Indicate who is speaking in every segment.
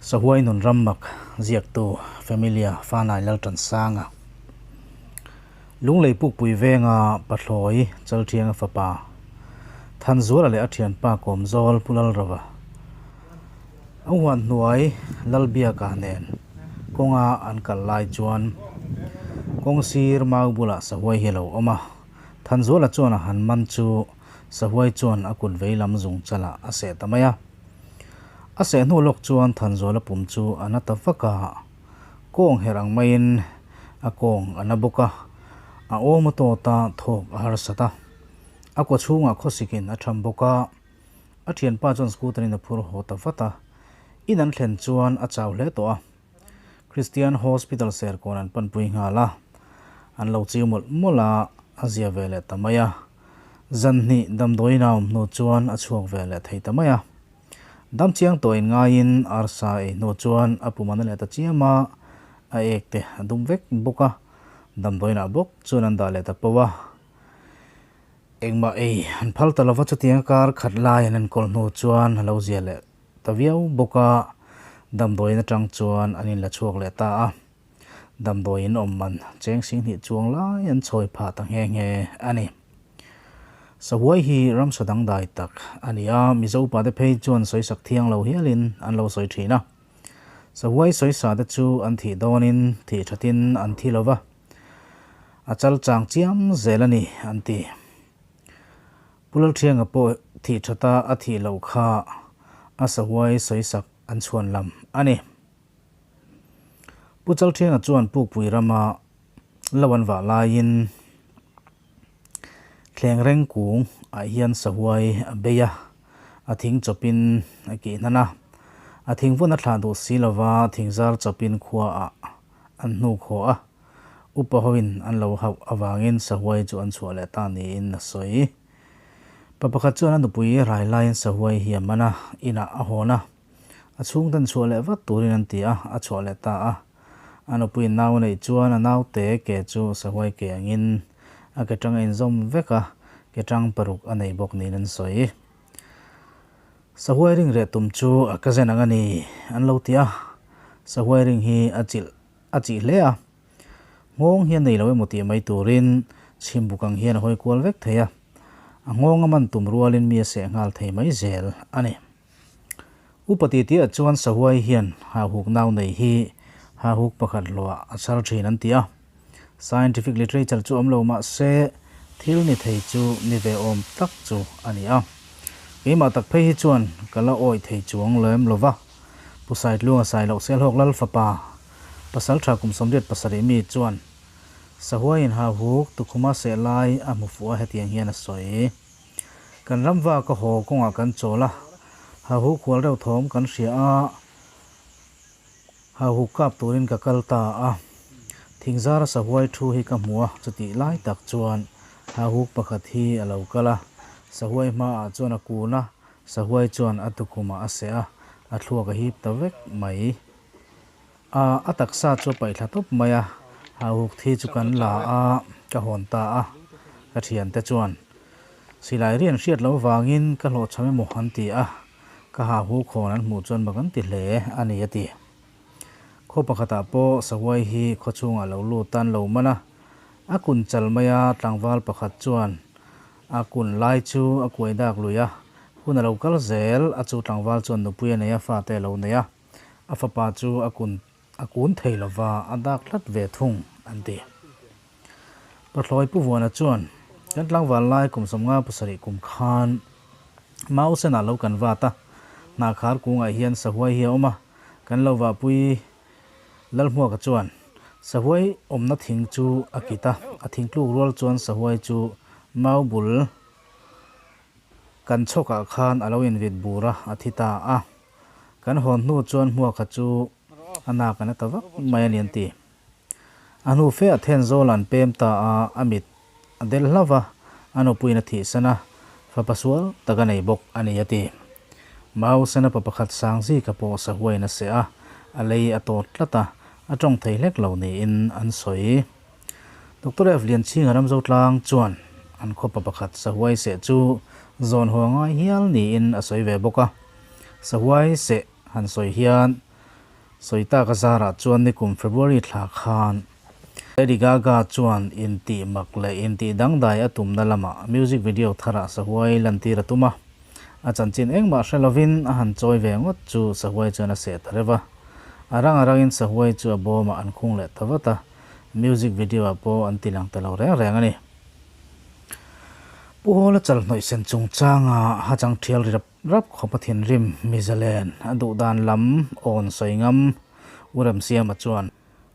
Speaker 1: Sahuai nun ram mak ziaktu Familia Fanai Laltansanga Lunglei Pukpui venga Pathlawi Chalthianga fapa Thanzuala leh a thianpa Kawmzawl Pu Lalrova a huan hnuai Lalbiaka nen kawnga an kal lai chuan kawng sir mau bulah Sahuai hi a lo awm a. Thanzuala chuan a han man chu Sahuai chuan a kut vei lam zung chalah a seh ta mai a. A seh hnu lawk chuan Thanzuala pum chu a na ta vak a, kawng herh ang maiin a kawng a na bawk a, a awm a tawt a, thawk a harsat a. A kaw chhungah khawsikin a tham bawk a, a thianpa chuan scooter in a phur haw ta vat a. In an thlen chuan a chau hle tawh a. Christian Hospital Serkawn an panpui nghal a, an lo chiu mawlh mawlh a, a zia ve leh ta mai a. Zan hnih damdawiin a awm hnu chuan a chhuak ve leh thei ta mai a. Dam chiang tawh in ngaiin arsa ei hnu chuan a pum a na leh ta chiam a, a ek te a dum vek bawk a, damdawiinah bawk chuan an dah leh ta poh a. Engmah ei an phal ta lova chutiang kar khat lai an enkawl hnu chuan a lo zia leh ta viau bawk a, damdawiin atang chuan an inla chhuak leh ta a, damdawiin awm man cheng singhnih chuang lai an chhawi phah ta nghe nghe a ni. Sahuai hi ramsa dangdai tak a ni a, Mizo pate phei chuan sawisak thiang lo hialin an lo sawi thin a. Sahuai sawisa te chu an thih dawnin thih thatin an thi lo va, a chal chang chiam zel a ni an ti. Pu Lalthianga pawh thih thata a thih loh kha a sahuai sawisak an chhuan lam a ni. Pu Chalthianga chuan Pukpui rama lo an vah laiin thleng reng kung ah hian sahuai a bei a, a thing chawpin a kih hnan a. A thing vawn a thlah duh si lova thing zar chawpin khua ah an hnuk haw a. Upa hoin an lo hauh avangin sahuai chu an chhuah leh ta niin a sawi. Pa pakhat chuan a nupui rai laiin sahuai hi a man a, inah a hawn a. A chhungten chhuah leh vat turin an ti a, a chhuah leh ta a. A nupuiin nau a neih chuan a naute ke chu sahuai ke angin a ke tang a inzawm vek a, ke tang paruk a nei bawk niin an sawi. Sahuai ring reh tum chu a ka zen ang a ni, an lo ti a. Sahuai ring hi a chilh A chih hle a, nghawng hi a nei lo emaw tih mai turin chhimbuk ang hian a hawi kual vek thei a, a nghawng a man tum rualin mi a seh nghal thei mai zel a ni. Upa titiah chuan sahuai hian hahuk nau nei hi hahuk pakhat hluah a chhar thin an ti a, scientific literature chu awm lo mah se thil ni thei chu ni ve awm tak chu a ni a. Keimah tak phei hi chuan ka la awih thei chuang lem lo va. Pu Saitlunga Sailoh Selhawk Lal fapa pasal tha kum 87 mi chuan Sahuaiin hauhuk tukhuma seh lai a hmu fuh a hetiang hian a sawi. Kan ram va ka haw kawngah kan chawl a, hauhuk hual reuh thawm kan hria a, hauhuk kap turin ka kal ta a. Thingzara sahuai thu hi ka hmu a, chutih lai tak chuan hauhuk pakhat hi a lo kal a, sahuai hmaah chuan a kun a, Sahuai chuan a tukhumah a seh a, a thluak a hip ta vek mai. A, a taksa chu a paih thla tawp mai a, hauhuk thi chu kan la a, ka hawn ta a. Ka thiante chuan, Silai rian hriat loh vangin ka hlawhchham emaw an ti a, ka hauhuk hawn an hmuh chuan mak an ti hle a ni a ti. Khaw pakhatah pawh sahuai hi khaw chhungah lo lut a an lo man a, a kun chal mai a, tlangval pakhat chuan A kun lai chu a kuai dak lui a, hun a lo kal zel a chu tlangval chuan nupui a nei a, fate a lo nei a, a fapa chu a kun a kun thei lova a dak tlat ve thung an ti. Pathlawi Pu Vuana chuan kan tlangval lai kum 57 kum khan Mau senah lo kan vat a, hnahkhar kungah hian sahuai hi a awm a, kan lo vahpui Lalhmuaka chuan sahuai awmna thing chu a kit a, a thing tluk rual chuan sahuai chu mau bul kan chhawkah khan a lo invit bur a, a thi ta a. Kan hawn hnu chuan Hmuaka chu a nak a na ta vak mai a ni an ti. A hnu fe ah Thenzawl an pem ta a, a mit a del hlauh a, a nupuiin a thihsan a, fapa sual tak a nei bawk a ni a ti. Mau sena pa pakhat Sangzika pawh sahuaiin a seh a, a lei a tawt tlat a, a tawng thei hlek lo niin an sawi. Doctor F. Lianchhinga Ramzotlang chuan an khaw pa pakhat sahuai seh chu zawn haw ngai hial niin a sawi ve bawk a, sahuai seh han sawi hian. Sawi tak a zarah chuan nikum February thla khan Lady Gaga chuan intih mak leh intih dangdai a tumna lamah music video tharah sahuai lantir a tum a. A chanchin engmah hre lovin a han chawi ve ngawt chu sahuai chuan a seh ta reuh a. A rang a rangin sahuai chu a bawmah an khung leh ta vat a, music video ah pawh an ti lang ta lo reng reng a ni. Pu Hawla chalhnawih sen chungchanga ha chang thial ri rap rap khawp a thinrim Mizalen a duhdan lam awn sawi ngam U Remsiama chuan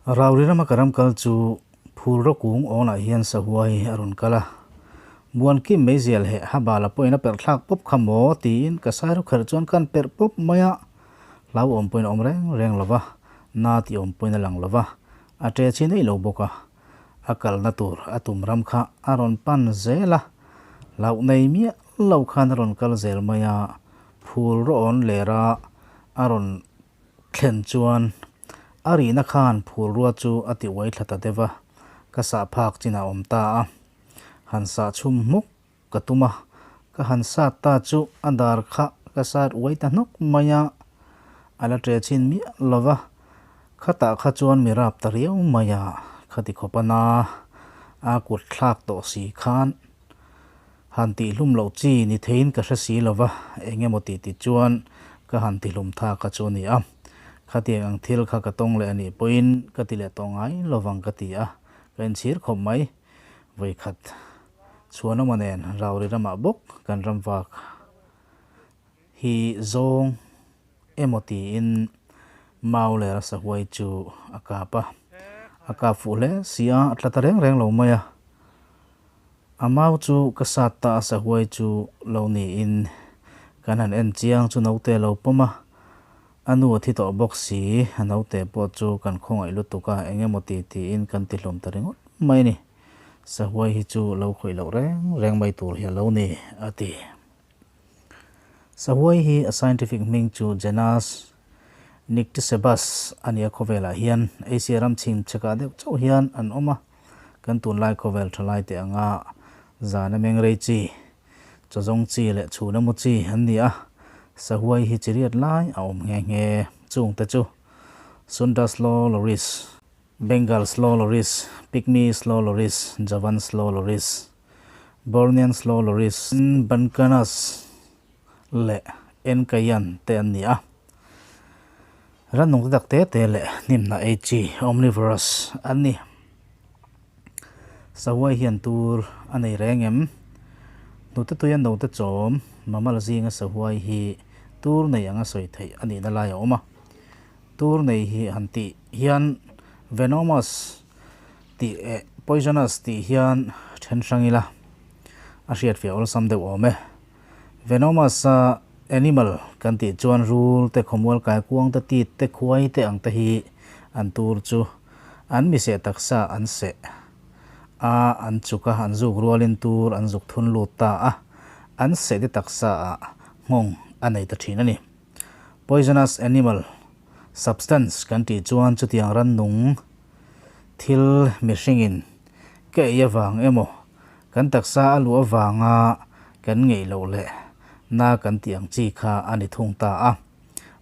Speaker 1: Rauri rama ka ram kal chu phul rawkung awnah hian sahuai a rawn kal a. Buan kim meizial heh ha bala pawhin a perh thlak pawp kha maw tiin ka sai rawkherh chuan kan perh pawp mai a. Hlauhawm pawhin a awm reng reng lo va, na tih awm pawhin a lang lo va, a ṭe chi neih lo bawk a. A kalna tur a tum ram kha a rawn pan zel a, hlauh nei miah lo khan a rawn kal zel mai a, phul rawh awn lera a rawn thlen chuan a rihna khan phulrua chu a ti uai thla ta deuh a, ka sah phak chin a awm ta a. Han sah chhum hmuk ka tum a, ka han sat ta chu a dar kha ka sat uai ta hnawk mai a, a la ṭe chhin miah lo va, khatah kha chuan mi rap ta riau mai a, khati khawp a na a kut thlak tawh si khan Han tihhlum loh chi ni theiin ka hre si lo va, eng emaw tih ti chuan ka han tihlum tha kha chu a ni a. Khatiang ang thil kha ka tawng leh a nih pawhin ka ti leh tawh ngai lovang ka ti a, ka inchhir khawp mai. Vawikhat chhuanawma nen Rauri ramah bawk kan ram vak hi zawng emaw tiin mau leh rasa huai chu a kap a, a kap fuh hle si a, a tla ta reng reng lo mai a. A mau chu ka sat ta a sahuai chu lo niin kan han en chiang chu naute a lo pawm a, a nu a thi tawh bawk si, a naute pawh chu kan khawngaih lutuk a, eng emaw ti tiin kan ti hlawm ta ringawt mai a ni. Sahuai hi chu lo khawih loh reng reng mai tur hi a lo ni, a ti. Sahuai hi a scientific hming chu genus Nycticebus a ni a, khawvelah hian Asia ram chhim chhekah deuh chauh hian an awm a. Kan tunlai khawvel thalai teh anga zana mengrei chi, chawzawng chi leh chhun emaw chi an ni a, sahuai hi chi riat lai a awm nghe nghe. Chungte chu Sunda slow loris, Bengal slow loris, Pygmy slow loris, Javan slow loris, Bornean slow loris, Bancanus leh Enkayan te an ni a. Rannung te tak te te leh hnimhnah ei chi, omnivorous, an ni. Sahuai hian tur a nei reng em? Hnute tuia note chawm, mammal zinga sahuai hi tur nei anga sawi theih a nihna lai a awm a. Tur nei hi han tih hian venomous tih eh poisonous tih hian then hrang ila a hriatfiah awlsam deuh awm e. Venomous a animal kan tih chuan rul te, khawmual kaikuang te, tit te, khuai te ang te hi an tur chu an miseh taksa an seh a, an chuk a, an zuk rualin tur an zuk thun lut ta a, an seh te taksa ah nghawng a nei ta thin a ni. Poisonous animal substance kan tih chuan chutiang rannung thil mihringin ka ei avang emaw Kan taksa a luh avanga kan ngeih loh leh na kan tih ang chi kha a ni thung ta a.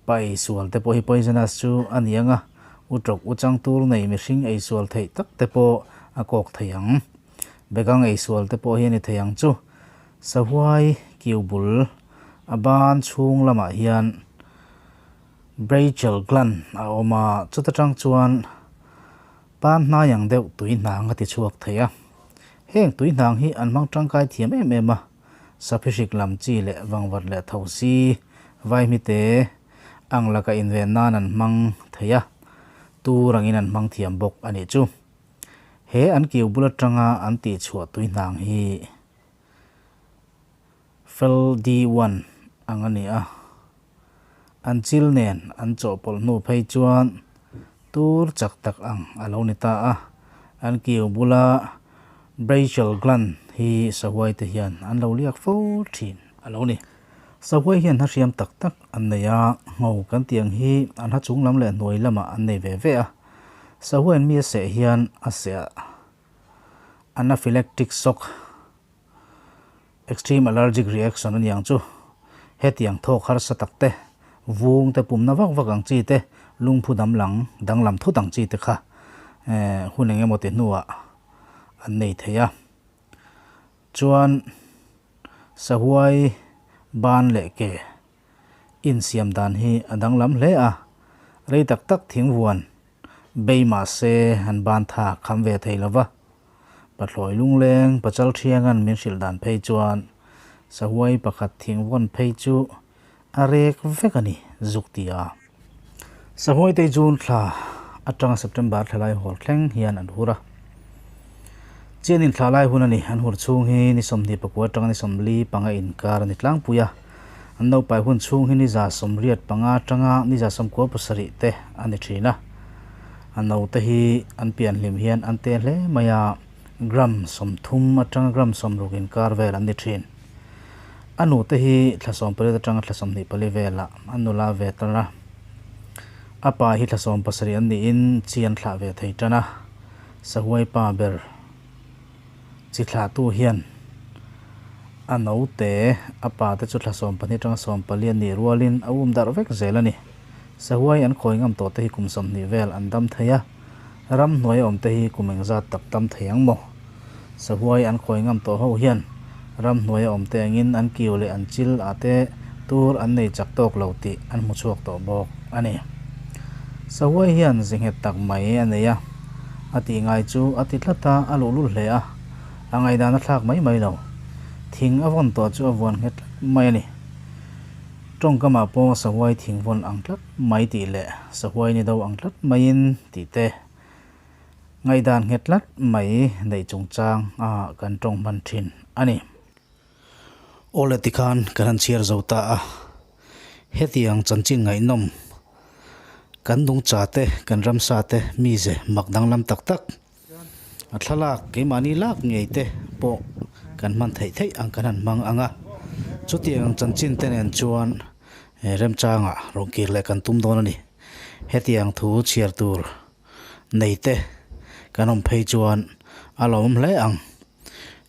Speaker 1: Pa eisual te pawh hi poisonous chu a ni ang a, u tawk u chang tur nei mihring eisual theih tak te pawh a kawk thei ang. Bekang eisual te pawh hi a ni thei ang chu. Sahuai kiu bul a ban chhung lamah hian brachial gland a awm a, chuta tang chuan Pan hnai ang deuh tui hnang a ti chhuak thei a. Heng tui hnang hi an hmang tangkai thiam em em a, saphihrik lam chi leh vangvat leh tho si vaihmite ang laka inven nan an hmang thei a, tur angin an hmang thiam bawk a nih chu. He an kiu bul atanga an tihchhuah tui hnang hi Fel D1 ang a ni a. An chil nen an chawhpawlh hnu phei chuan tur chak tak ang a lo ni ta a. An kiu bula brachial gland hi sahuai te hian an lo liak fo thin a lo ni. Sahuai hian hna hriam tak tak an nei a, ngho kan tih ang hi an hna chung lam leh hnuai lamah an nei ve ve a. Sahuaiin mi a seh hian a seh a anaphylactic shock Extreme allergic reaction a ni ang chu. Hetiang thawk harsa tak te, vung te, pumna vak vak ang chi te, lungphu damlang danglam thut ang chi te kha hun eng emaw ti hnuah an nei thei a. Chuan sahuai ban leh ke insiam dan hi a danglam hle a, rei tak tak thingvuan bei mah se an ban tha kham ve thei lo va. Pathlawi lungleng pachal thiangan min hrilh dan phei chuan sahuai pakhat thingvawn phei chu a rek vek a ni zuk ti a. Sahuai te June thla atanga September thla lai hawl thleng hian an hur a. Chian in thla lai hun a ni. An hur chhung hi ni 24 atanga ni 45 inkar a ni tlangpui a. An naupai hun chhung hi ni 185 atanga ni 97 te a ni thin a. A naute hi an pian hlim hian an te hle mai a, gram 30 atanga gram 60 inkar vel an ni thin. A nute hi thla 18 atanga thla 24 velah an nula ve tan a. A pa hi thla 17 an niin chi an thlah ve thei tan a. Sahuai pa ber chi thlahtu hian a naute a pa te chu thla 12 atanga 14 an nih rualin a um darh vek zel a ni. Sahuai an khawi ngam tawh te hi kum 20 vel an dam thei a, ramhnuai a awm te hi kum engzat tak dam thei ang maw? Sahuai an khawi ngam tawh ho hian ramhnuai a awm te angin an kiu leh an chil ah te tur an nei chak tawk lo tih an hmu chhuak tawh bawk a ni. Sahuai hian ze nghet tak mai a nei a, a tih ngai chu a ti tlat a, a luhlul hle a, a ngaihdan a thlak mai mai lo. Thing a vawn tawh chu a vuan nghet tlat mai a ni. Tawngkamah pawh sahuai thingvawn ang tlat mai tih leh sahuai ni do ang tlat maiin tih te ngaihdan nghet tlat mai neih chungchang a kan tawng hman thin a ni. Awle tikhan kan han chhiar zo ta a, hetiang chanchin ngaihnawm kan nungcha te kan ramsa te mize mak danglam tak tak A thlalak keimahni lak ngei te pawh kan hman theih theih ang kan han hmang ang a, chutiang ang chanchin te nen chuan remchangah rawn kir leh kan tum dawn a ni. Hetiang thu chhiar tur nei te kan awm phei chuan a lawmawm hle ang.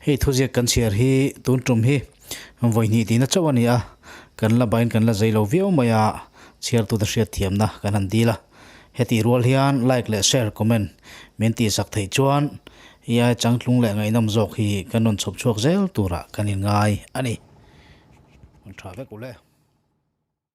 Speaker 1: Hei thuziak kan chhiar hi tun tum hi vawi hnih tihna chauh a ni a, kan la bain kan la zei lo viau mai a, chhiartute hriatthiamna kan han dil a. Hetih rual hian like leh share comment min tihsak theih chuan AI changtlung leh ngaihnawm zawk hi kan rawn chhawp chhuak zel turah kan inngai a ni. Tha vek u le.